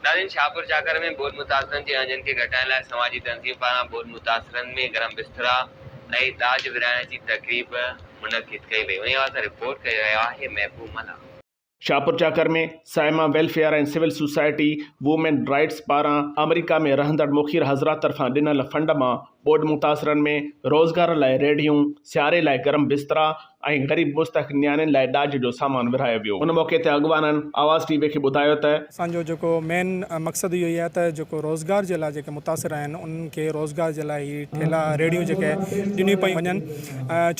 ناظرين شاهپور چاڪر ۾ ٻوڏ متاثرن جي اهنجن کي گهٽائڻ لاء سماجي تنظيم پاران ٻوڏ متاثرن ۾ گرم بسترا ۽ ڏاج ورهائڻ جي تقريب منعقد ڪئي وئي انهي حوالي سان رپورٽ ڪري رهيو آهي Mehboob Mallah. Shahpur Chakar ۾ Saima welfare ۽ civil society women rights پاران آمريڪا ۾ رهندڙ مخير حضرات طرفان ڏنل فنڊ مان ٻوڏ متاثرن ۾ روزگار لاء ريڙهيون، سياري لاء گرم بسترا ۽ غريب مستحق نياڻين لاء ڏاج جو سامان ورهايو ويو. ان موقعي تي اڳواڻن آواز ٽي وي کي ٻڌايو ته. اسان جو جيڪو مين مقصد اهو ئي آهي ته جيڪو روزگار جي لاء جيڪي متاثر آهن انهن کي روزگار جي لاء هي ٺيلا ريڙهيون جيڪي ڏنيون پيون وڃن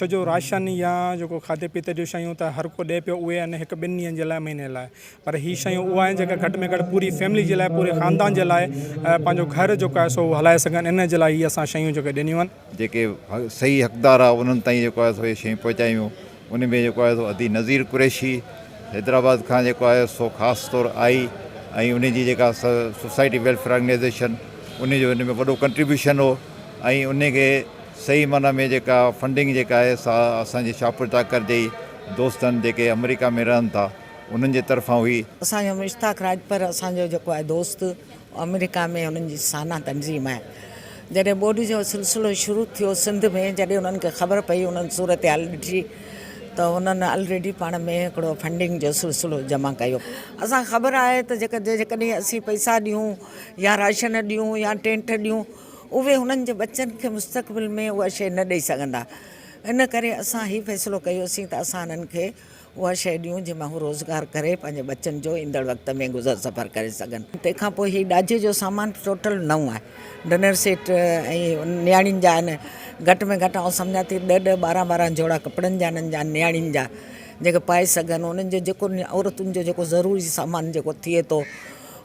ڇو جو راشن يا جيڪو کاڌي پيتي جون شيون ته هر ڪو ڏئي پيو اهي آهن هڪ ٻن ڏينهن جي لاء مهيني لاء پر هي شيون اهي آهن جيڪا گهٽ ۾ گهٽ پوري فيملي جي لاء پوري خاندان جي لاء پنهنجو گهر جيڪو آهي سو هلائي سگهن ان جي لاء هي اسان شيون جيڪي ڏنيون آهن. جيڪي صحيح حقدار آ انهن تائين جيڪو آهي سو اهي شيون پهچايون ان ۾ جيڪو آهي سو ادي نذير قريشي حيدرآباد کان جيڪو آهي سو خاص طور آئي ۽ ان جي جيڪا سوسائٽي ويلفيئر آرگنائيزيشن ان جو ان ۾ وڏو ڪنٽريبيوشن هو ۽ ان کي صحيح معنيٰ ۾ جيڪا فنڊنگ جيڪا آهي سا اسان جي شاهپور چاڪر جي دوستن جيڪي آمريڪا ۾ رهن ٿا انهن جي طرفان هئي. اسان جو مشتاق راڄپر اسان جو جيڪو آهي دوست آمريڪا ۾ انهن جي سانا تنظيم آهي. جڏهن ٻوڏ جو سلسلو شروع ٿيو سنڌ ۾ جڏهن انهن کي خبر پئي انهن صورتحال ڏٺي ته انهن الريڊي پاڻ ۾ هڪڙو فنڊنگ جو سلسلو جمع ڪيو. اسان کي خبر آهي ته جيڪڏهن اسين پئسا ڏيون يا راشن ڏيون يا ٽينٽ ڏيون اهي انهن جي ٻچن کي مستقبل ۾ اها شيء نه ڏئي سگهندا ان ڪري اسان هي فيصلو ڪيوسين ته اسان انهن کي اها شيء ڏيون جنهن مان هو روزگار ڪري پنهنجي ٻچن جو ايندڙ وقت ۾ گذر سفر ڪري سگهن. تنهن کان پوء هي ڏاجي جو سامان ٽوٽل نئون آهي. ڊنر سيٽ ۽ نياڻين جا آهن. گهٽ ۾ گهٽ آئون سمجهان ٿي ڏهه ڏهه ٻارهن ٻارهن جوڙا ڪپڙن جا انهن جا نياڻين جا جيڪي پائي سگهن انهن جو جيڪو عورتن جو جيڪو ضروري سامان جيڪو ٿئي ٿو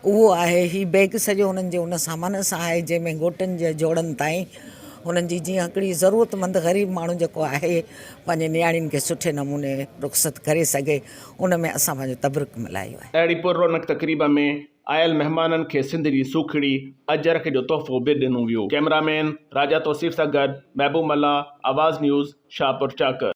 اهو آهي. هي بيگ سڄو انهن جي ان سامان سان آهي جنهن ۾ گهوٽن جي جوڙن تائين هنن جي جيئن هڪڙي ضرورتمند غريب ماڻهو جيڪو آهي پنهنجي نياڻين کي سٺي نموني رخصت ڪري سگهي ان ۾ اسان پنهنجو تبرڪ ملهايو آهي. اهڙي پر رونق تقريب ۾ آيل مهمانن کي سنڌ جي سوکڙي اجرڪ جو تحفو به ڏنو ويو. ڪئميرا مين راجا توصيف سان گڏ محبوب ملاح، آواز نيوز، شاهپور چاڪر.